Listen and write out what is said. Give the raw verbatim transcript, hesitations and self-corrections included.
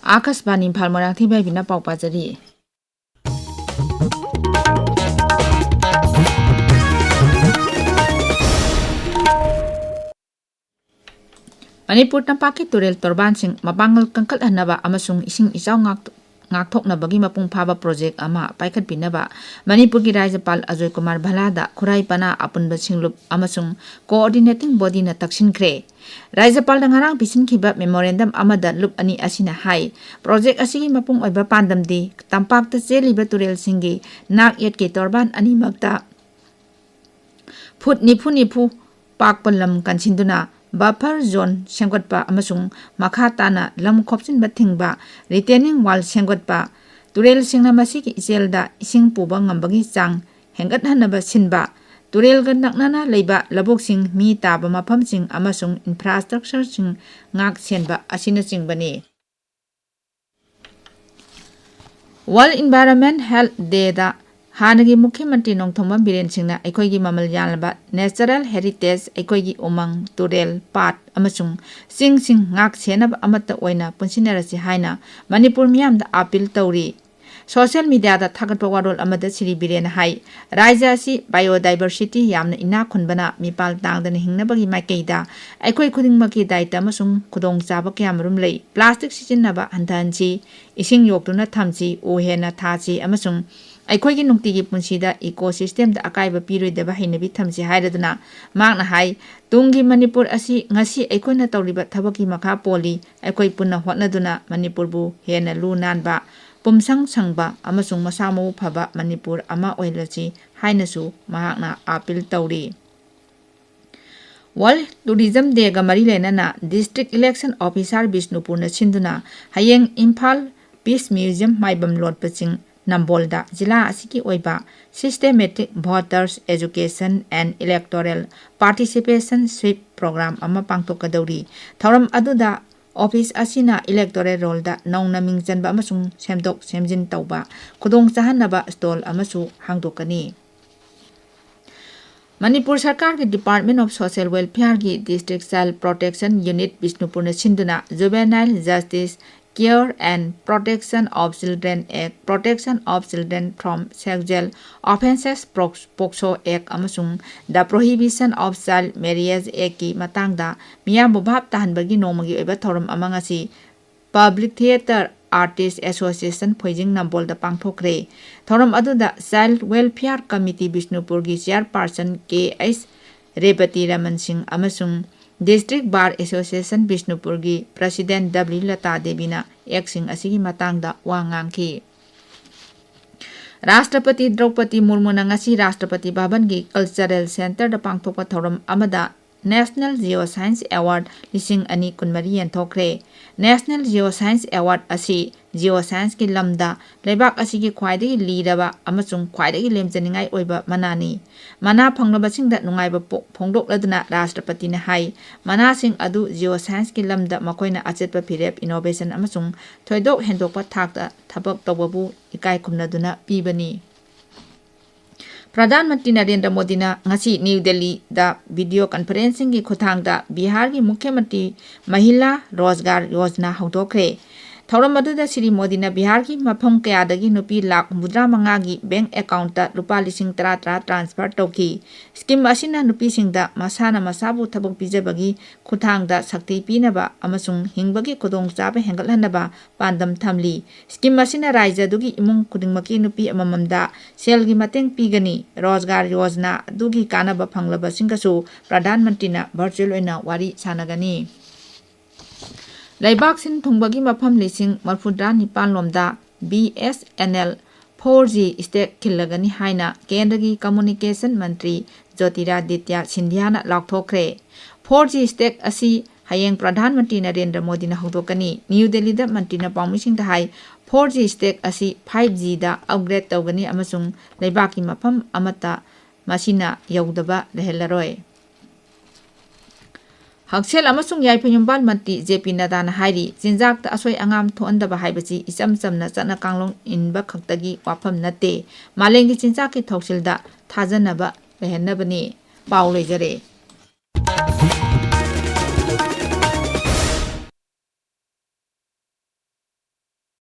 ꯑꯥꯀꯥꯁꯕꯥꯅꯤ ꯏꯝꯐꯥꯜ, ꯃꯣꯏꯔꯥꯡꯊꯦꯝ ꯏꯕꯦꯝꯕꯤꯅ ꯄꯥꯎ ꯄꯥꯖꯔꯤ꯫ ꯃꯅꯤꯄꯨꯔ ꯇꯝꯄꯥꯛꯀꯤ ꯇꯨꯔꯦꯜ ꯇꯣꯔꯕꯥꯟꯁꯤꯡ ꯃꯄꯥꯡꯒꯜ ꯀꯟꯈꯠꯍꯟꯅꯕ ꯑꯃꯁꯨꯡ ꯏꯁꯤꯡ ꯏꯆꯥꯎ ꯉꯥꯛ-, ꯉꯥꯛꯊꯣꯛꯅꯕꯒꯤ ꯃꯄꯨꯡ ꯐꯥꯕ ꯄ꯭ꯔꯣꯖꯦꯛ ꯑꯃ ꯄꯥꯏꯈꯠꯄꯤꯅꯕ ꯃꯅꯤꯄꯨꯔꯒꯤ ꯔꯥꯖ꯭ꯌꯄꯥꯜ ꯑꯖꯣꯏ ꯀꯨꯃꯥꯔ ꯚꯜꯂꯥꯗ ꯈꯨꯔꯥꯏ ꯄꯅꯥ ꯑꯄꯨꯟꯕ ꯁꯤꯡꯂꯨꯞ ꯑꯃꯁꯨꯡ coordinating bodyꯅ ꯇꯛꯁꯤꯟꯈ꯭ꯔꯦ꯫ ꯔꯥꯖ꯭ꯌꯄꯥꯜꯗ ꯉꯔꯥꯡ ꯄꯤꯁꯤꯟꯈꯤꯕ memorandum ꯑꯃꯗ ꯂꯨꯞ ꯑꯅꯤ ꯑꯁꯤꯅ ꯍꯥꯏ, ꯄ꯭ꯔꯣꯖꯦꯛ ꯑꯁꯤꯒꯤ ꯃꯄꯨꯡ ꯑꯣꯏꯕ ꯄꯥꯟꯗꯝꯗꯤ ꯇꯝꯄꯥꯛꯇ ꯆꯦꯜꯂꯤꯕ ꯇꯨꯔꯦꯜꯁꯤꯡꯒꯤ ꯅꯥꯛ ꯌꯦꯠꯀꯤ ꯇꯣꯔꯕꯥꯟ ꯑꯅꯤꯃꯛꯇ ꯐꯨꯠ ꯅꯤꯐꯨ ꯅꯤꯐꯨ ꯄꯥꯛꯄ ꯂꯝ ꯀꯟꯁꯤꯟꯗꯨꯅ buffer zone ꯁꯦꯝꯒꯠꯄ ꯑꯃꯁꯨꯡ ꯃꯈꯥ ꯇꯥꯅ ꯂꯝ ꯈꯣꯞꯆꯤꯟꯕ ꯊꯤꯡꯕ retaining wall ꯁꯦꯝꯒꯠꯄ, ꯇꯨꯔꯦꯜꯁꯤꯡꯅ ꯃꯁꯤꯒꯤ ꯏꯆꯦꯜꯗ ꯏꯁꯤꯡ ꯄꯨꯕ ꯉꯝꯕꯒꯤ ꯆꯥꯡ ꯍꯦꯟꯒꯠꯍꯟꯅꯕ ꯁꯤꯟꯕ, ꯇꯨꯔꯦꯜꯒ ꯅꯛꯅꯅ ꯂꯩꯕ ꯂꯧꯕꯨꯛꯁꯤꯡ, ꯃꯤ ꯇꯥꯕ ꯃꯐꯝꯁꯤꯡ ꯑꯃꯁꯨꯡ infrastructureꯁꯤꯡ ꯉꯥꯛ ꯁꯦꯟꯕ ꯑꯁꯤꯅꯆꯤꯡꯕꯅꯤ꯫ World Environment Health Dayꯗ ꯍꯥꯟꯅꯒꯤ ꯃꯨꯈ꯭ꯌ ꯃꯟꯇ꯭ꯔꯤ ꯅꯣꯡꯊꯣꯝꯕꯝ ꯕꯤꯔꯦꯟ ꯁꯤꯡꯅ ꯑꯩꯈꯣꯏꯒꯤ ꯃꯃꯜ ꯌꯥꯝꯂꯕ natural heritage, ꯑꯩꯈꯣꯏꯒꯤ ꯎꯃꯪ, ꯇꯨꯔꯦꯜ, ꯄꯥꯠ ꯑꯃꯁꯨꯡ ꯆꯤꯡꯁꯤꯡ ꯉꯥꯛ ꯁꯦꯟꯅꯕ ꯑꯃꯠꯇ ꯑꯣꯏꯅ ꯄꯨꯟꯁꯤꯟꯅꯔꯁꯤ ꯍꯥꯏꯅ ꯃꯅꯤꯄꯨꯔ ꯃꯤꯌꯥꯝꯗ appeal ꯇꯧꯔꯤ꯫ Social mediaꯗ ꯊꯥꯒꯠꯄ ꯋꯥꯔꯣꯜ ꯑꯃꯗ ꯁ꯭ꯔꯤ ꯕꯤꯔꯦꯟꯅ ꯍꯥꯏ, ꯔꯥꯖ꯭ꯌ ꯑꯁꯤ biodiversity ꯌꯥꯝꯅ ꯏꯅꯥꯛ ꯈꯨꯟꯕꯅ ꯃꯤꯄꯥꯜ ꯇꯥꯡꯗꯅ ꯍꯤꯡꯅꯕꯒꯤ ꯃꯥꯏꯀꯩꯗ ꯑꯩꯈꯣꯏ ꯈꯨꯗꯤꯡꯃꯛꯀꯤ ꯗꯥꯏꯇ ꯑꯃꯁꯨꯡ ꯈꯨꯗꯣꯡꯆꯥꯕ ꯀꯌꯥꯃꯔꯨꯝ ꯂꯩ꯫ Plastic ꯁꯤꯖꯤꯟꯅꯕ ꯍꯟꯊꯍꯟꯁꯤ, ꯏꯁꯤꯡ ꯌꯣꯛꯇꯨꯅ ꯊꯝꯁꯤ, ꯎ ꯍꯦꯟꯅ ꯊꯥꯁꯤ ꯑꯃꯁꯨꯡ ꯑꯩꯈꯣꯏꯒꯤ ꯅꯨꯡꯇꯤꯒꯤ ꯄꯨꯟꯁꯤꯗ ecosystemꯗ ꯑꯀꯥꯏꯕ ꯄꯤꯔꯣꯏꯗꯕ ꯍꯩꯅꯕꯤ ꯊꯝꯁꯤ ꯍꯥꯏꯔꯗꯨꯅ ꯃꯍꯥꯛꯅ ꯍꯥꯏ, ꯇꯨꯡꯒꯤ ꯃꯅꯤꯄꯨꯔ ꯑꯁꯤ ꯉꯁꯤ ꯑꯩꯈꯣꯏꯅ ꯇꯧꯔꯤꯕ ꯊꯕꯛꯀꯤ ꯃꯈꯥ ꯄꯣꯜꯂꯤ꯫ ꯑꯩꯈꯣꯏ ꯄꯨꯟꯅ ꯍꯣꯠꯅꯗꯨꯅ ꯃꯅꯤꯄꯨꯔꯕꯨ ꯍꯦꯟꯅ ꯂꯨ ꯅꯥꯟꯕ, ꯄꯨꯝꯁꯪ ꯁꯪꯕ ꯑꯃꯁꯨꯡ ꯃꯁꯥ ꯃꯎ ꯐꯕ ꯃꯅꯤꯄꯨꯔ ꯑꯃ ꯑꯣꯏꯍꯜꯂꯁꯤ ꯍꯥꯏꯅꯁꯨ ꯃꯍꯥꯛꯅ appeal ꯇꯧꯔꯤ꯫ World Tourism Dayꯒ ꯃꯔꯤ ꯂꯩꯅꯅ District Election Officer ꯕꯤꯁꯅꯨꯄꯨꯔꯅ ꯁꯤꯟꯗꯨꯅ ꯍꯌꯦꯡ ꯏꯝꯐꯥꯜ Peace Museum ꯃꯥꯏꯕꯝ ꯂꯣꯠꯄ ꯆꯤꯡ ꯅꯝꯕꯣꯜꯗ ꯖꯤꯂꯥ ꯑꯁꯤꯒꯤ ꯑꯣꯏꯕ Systematic Voters Education and Electoral Participation Sweep Program ꯑꯃ ꯄꯥꯡꯊꯣꯛꯀꯗꯧꯔꯤ꯫ ꯊꯧꯔꯝ ꯑꯗꯨꯗ office ꯑꯁꯤꯅ electoral rollꯗ ꯅꯧꯅ ꯃꯤꯡ ꯆꯟꯕ ꯑꯃꯁꯨꯡ ꯁꯦꯝꯗꯣꯛ ꯁꯦꯝꯖꯤꯟ ꯇꯧꯕ ꯈꯨꯗꯣꯡ ꯆꯥꯍꯟꯅꯕ stall ꯑꯃꯁꯨ ꯍꯥꯡꯗꯣꯛꯀꯅꯤ꯫ ꯃꯅꯤꯄꯨꯔ ꯁꯔꯀꯥꯔꯒꯤ Department of Social Welfareꯒꯤ District Child Protection Unit ꯕꯤꯁꯅꯨꯄꯨꯔꯅ ꯁꯤꯟꯗꯨꯅ Juvenile Justice Care and Protection of Children Act, Protection of Children from Sexual Offences, POCSO Act ꯑꯃꯁꯨꯡ The Prohibition of Child Marriage Actꯀꯤ ꯃꯇꯥꯡꯗ ꯃꯤꯌꯥꯝꯕꯨ ꯚꯥꯞ ꯇꯥꯍꯟꯕꯒꯤ ꯅꯣꯡꯃꯒꯤ ꯑꯣꯏꯕ ꯊꯧꯔꯝ ꯑꯃ ꯉꯁꯤ Public Theatre Artist Association ꯐꯣꯏꯖꯤꯡ ꯅꯝꯕꯣꯜꯗ ꯄꯥꯡꯊꯣꯛꯈ꯭ꯔꯦ꯫ ꯊꯧꯔꯝ ꯑꯗꯨꯗ Child Welfare Committee ꯕꯤꯁꯅꯨꯄꯨꯔꯒꯤ Chairperson K H Rebati Raman ꯁꯤꯡ ꯑꯃꯁꯨꯡ District Bar Association ꯕꯤꯁꯅꯨꯄꯨꯔꯒꯤ President ꯗꯕ꯭ꯂꯤꯎ ꯂꯇꯥ ꯗꯦꯕꯤꯅ ꯑꯦꯛꯁꯤꯡ ꯑꯁꯤꯒꯤ ꯃꯇꯥꯡꯗ ꯋꯥ ꯉꯥꯡꯈꯤ꯫ ꯔꯥꯁꯇ꯭ꯔꯄꯇꯤ ꯗ꯭ꯔꯧꯄꯗꯤ ꯃꯨꯔꯃꯨꯅ ꯉꯁꯤ ꯔꯥꯁꯇ꯭ꯔꯄꯇꯤ ꯚꯕꯟꯒꯤ Cultural Centreꯗ ꯄꯥꯡꯊꯣꯛꯄ ꯊꯧꯔꯝ ꯑꯃꯗ National Geoscience Award ꯂꯤꯁꯤꯡ ꯑꯅꯤ ꯀꯨꯟꯃꯔꯤ ꯌꯦꯟꯊꯣꯛꯈ꯭ꯔꯦ꯫ National Geoscience Award ꯑꯁꯤ Geoscienceꯀꯤ ꯂꯝꯗ ꯂꯩꯕꯥꯛ ꯑꯁꯤꯒꯤ ꯈ꯭ꯋꯥꯏꯗꯒꯤ ꯂꯤꯔꯕ ꯑꯃꯁꯨꯡ ꯈ꯭ꯋꯥꯏꯗꯒꯤ ꯂꯦꯝꯖꯅꯤꯡꯉꯥꯏ ꯑꯣꯏꯕ ꯃꯅꯥꯅꯤ꯫ ꯃꯅꯥ ꯐꯪꯂꯕꯁꯤꯡꯗ ꯅꯨꯡꯉꯥꯏꯕ ꯄꯣ-, ꯐꯣꯡꯗꯣꯛꯂꯗꯨꯅ ꯔꯥꯁꯇ꯭ꯔꯄꯇꯤꯅ ꯍꯥꯏ, ꯃꯅꯥꯁꯤꯡ ꯑꯗꯨ Geoscienceꯀꯤ ꯂꯝꯗ ꯃꯈꯣꯏꯅ ꯑꯆꯦꯠꯄ ꯐꯤꯔꯦꯞ, innovation ꯑꯃꯁꯨꯡ ꯊꯣꯏꯗꯣꯛ ꯍꯦꯟꯗꯣꯛꯄ ꯊꯥꯛꯇ ꯊꯕꯛ ꯇꯧꯕꯕꯨ ꯏꯀꯥꯏ ꯈꯨꯝꯅꯗꯨꯅ ꯄꯤꯕꯅꯤ꯫ ꯄ꯭ꯔꯙꯥꯟ ꯃꯟꯇ꯭ꯔꯤ ꯅꯔꯦꯟꯗ꯭ꯔ ꯃꯣꯗꯤꯅ ꯉꯁꯤ ꯅ꯭ꯌꯨ ꯗꯦꯜꯂꯤꯗ video conferencingꯒꯤ ꯈꯨꯠꯊꯥꯡꯗ ꯕꯤꯍꯥꯔꯒꯤ ꯃꯨꯈ꯭ꯌ ꯃꯟꯇ꯭ꯔꯤ ꯃꯍꯤꯂꯥ ꯔꯣꯖꯒꯥꯔ ꯌꯣꯖꯅꯥ ꯍꯧꯗꯣꯛꯈ꯭ꯔꯦ꯫ ꯊꯧꯔꯝ ꯑꯗꯨꯗ ꯁ꯭ꯔꯤ ꯃꯣꯗꯤꯅ ꯕꯤꯍꯥꯔꯒꯤ ꯃꯐꯝ ꯀꯌꯥꯗꯒꯤ ꯅꯨꯄꯤ ꯂꯥꯈ ꯍꯨꯝꯐꯨꯇꯔꯥ ꯃꯉꯥꯒꯤ bank accountꯇ ꯂꯨꯄꯥ ꯂꯤꯁꯤꯡ ꯇꯔꯥ ꯇꯔꯥ transfer ꯇꯧꯈꯤ꯫ Scheme ꯑꯁꯤꯅ ꯅꯨꯄꯤꯁꯤꯡꯗ ꯃꯁꯥꯅ ꯃꯁꯥꯕꯨ ꯊꯕꯛ ꯄꯤꯖꯕꯒꯤ ꯈꯨꯠꯊꯥꯡꯗ ꯁꯛꯇꯤ ꯄꯤꯅꯕ ꯑꯃꯁꯨꯡ ꯍꯤꯡꯕꯒꯤ ꯈꯨꯗꯣꯡꯆꯥꯕ ꯍꯦꯟꯒꯠꯍꯟꯅꯕ ꯄꯥꯟꯗꯝ ꯊꯝꯂꯤ꯫ Scheme ꯑꯁꯤꯅ ꯔꯥꯖ꯭ꯌ ꯑꯗꯨꯒꯤ ꯏꯃꯨꯡ ꯈꯨꯗꯤꯡꯃꯛꯀꯤ ꯅꯨꯄꯤ ꯑꯃꯃꯝꯗ ꯁꯦꯜꯒꯤ ꯃꯇꯦꯡ ꯄꯤꯒꯅꯤ꯫ ꯔꯣꯖꯒꯥꯔ ꯌꯣꯖꯅꯥ ꯑꯗꯨꯒꯤ ꯀꯥꯟꯅꯕ ꯐꯪꯂꯕꯁꯤꯡꯒꯁꯨ ꯄ꯭ꯔꯙꯥꯟ ꯃꯟꯇ꯭ꯔꯤꯅ virtual ꯑꯣꯏꯅ ꯋꯥꯔꯤ ꯁꯥꯟꯅꯒꯅꯤ꯫ ꯂꯩꯕꯥꯛ ꯁꯤꯟ ꯊꯨꯡꯕꯒꯤ ꯃꯐꯝ ꯂꯤꯁꯤꯡ ꯃꯔꯤꯐꯨꯇꯔꯥ ꯅꯤꯄꯥꯟ ꯂꯣꯝꯗ BSNL four G stake ꯈꯤꯜꯂꯒꯅꯤ ꯍꯥꯏꯅ ꯀꯦꯟꯗ꯭ꯔꯒꯤ communication ꯃꯟꯇ꯭ꯔꯤ ꯖꯣꯇꯤꯔꯥꯗꯤꯇ꯭ꯌ ꯁꯤꯟꯙ꯭ꯌꯥꯅ ꯂꯥꯎꯊꯣꯛꯈ꯭ꯔꯦ꯫ Four G stake ꯑꯁꯤ ꯍꯌꯦꯡ ꯄ꯭ꯔꯙꯥꯟ ꯃꯟꯇ꯭ꯔꯤ ꯅꯔꯦꯟꯗ꯭ꯔ ꯃꯣꯗꯤꯅ ꯍꯧꯗꯣꯛꯀꯅꯤ꯫ ꯅ꯭ꯌꯨ ꯗꯦꯜꯂꯤꯗ ꯃꯟꯇ꯭ꯔꯤꯅ ꯄꯥꯎꯃꯤꯁꯤꯡꯗ ꯍꯥꯏ, four G stake ꯑꯁꯤ five Gꯗ upgrade ꯇꯧꯒꯅꯤ ꯑꯃꯁꯨꯡ ꯂꯩꯕꯥꯛꯀꯤ ꯃꯐꯝ ꯑꯃꯠꯇ ꯃꯁꯤꯅ ꯌꯧꯗꯕ ꯂꯩꯍꯜꯂꯔꯣꯏ꯫ ꯍꯛꯁꯦꯜ ꯑꯃꯁꯨꯡ ꯌꯥꯏꯐ ꯌꯨꯝꯕꯥꯜ ꯃꯟꯇ꯭ꯔꯤ ꯖꯦ ꯄꯤ ꯅꯗꯥꯅ ꯍꯥꯏꯔꯤ, ꯆꯤꯟꯖꯥꯛꯇ ꯑꯁꯣꯏ ꯑꯉꯥꯝ ꯊꯣꯛꯍꯟꯗꯕ ꯍꯥꯏꯕꯁꯤ ꯏꯆꯝ ꯆꯝꯅ ꯆꯠꯅ ꯀꯥꯡꯂꯣꯟ ꯏꯟꯕ ꯈꯛꯇꯒꯤ ꯋꯥꯐꯝ ꯅꯠꯇꯦ, ꯃꯥꯂꯦꯝꯒꯤ ꯆꯤꯟꯖꯥꯛꯀꯤ ꯊꯧꯁꯤꯜꯗ ꯊꯥꯖꯅꯕ ꯂꯩꯍꯟꯅꯕꯅꯤ꯫ ꯄꯥꯎ ꯂꯣꯏꯖꯔꯦ꯫